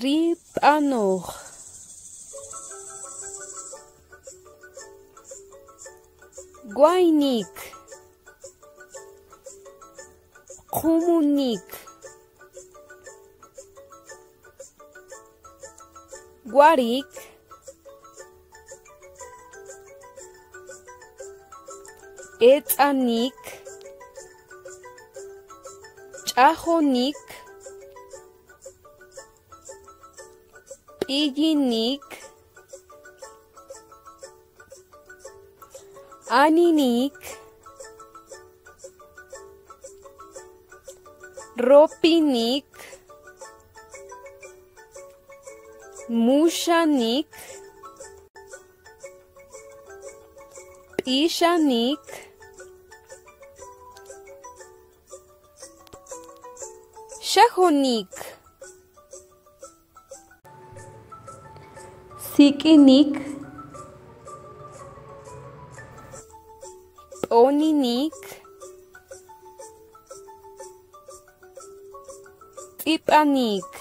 Ri b'anoj. Waynik. Qumunik. Warik. Etz'anik. Ch'ajonik. B'iyinik. Aninik. Ropinik. Mushanik. B'ixanik. Xajonik. Sik'inik. P'oninik. Tz'ib'anik.